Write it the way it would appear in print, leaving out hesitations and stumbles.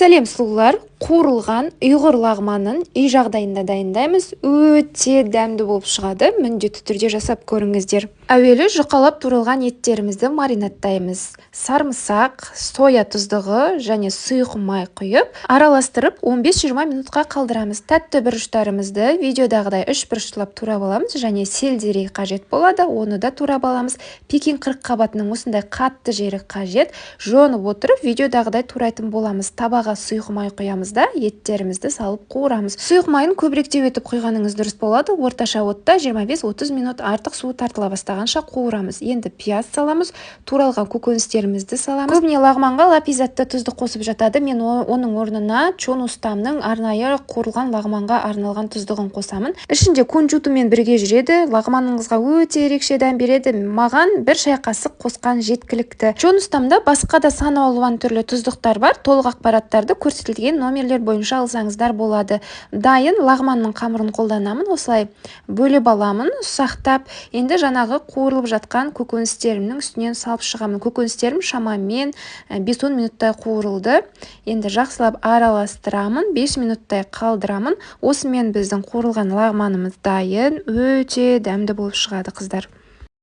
Сәлем, сұлулар! Қуырылған ұйғыр лағманын үй жағдайында дайындаймыз. Өте дәмді болып шығады, міндетті түрде жасап көріңіздер. Әуелі жұқалап туралған еттерімізді маринадтаймыз. Сарымсақ, соя тұздығы және сұйық май құйып, араластырып, 15-20 минутқа қалдырамыз. Тәтті бұрыштарымызды видеодағыдай үш бұрыштылап турап аламыз және сельдерей қажет болады, оны да турап аламыз. Пекин қырыққабатының осындай қатты жері қажет, жонып отырып, видеодағыдай турайтын боламыз. Табаға сұйық май құямыз да, еттерімізді салып қуырамыз. Сұйық майын көбіректеу етіп құйғаныңыз дұрыс болады. Орташа отта 25-30 минут, артық суы тартыла бастағанша қуырамыз. Енді пияз саламыз, туралған көкөністерімізді саламыз. Көбіне лағманға лапизатты тұзды қосып жатады. Мен оның орнына Чон Устамның арнайы қуырылған лағманға арналған тұздығын қосамын. Ішінде кунжутымен бірге жүреді, лағманыңызға өте ерекше дәм береді. Маған бір шай қасық қосқан жеткілікті. Чон Устамда басқа да сан алуан түрлі тұздықтар бар. Толық ақпараттарды көрсетілген номерлер бойынша алсаңыздар болады. Дайын лағманның қамырын қолданамын, осылай бөліп аламын ұсақтап. Енді жаңағы қуырылып жатқан көкөністерімнің үстінен салып шығамын. Көкөністерім шамамен 5-10 минуттай қуырылды. Енді жақсылап араластырамын, 5 минуттай қалдырамын. Осымен біздің қуырылған лағманымыз дайын, өте дәмді болып шығады, қыздар.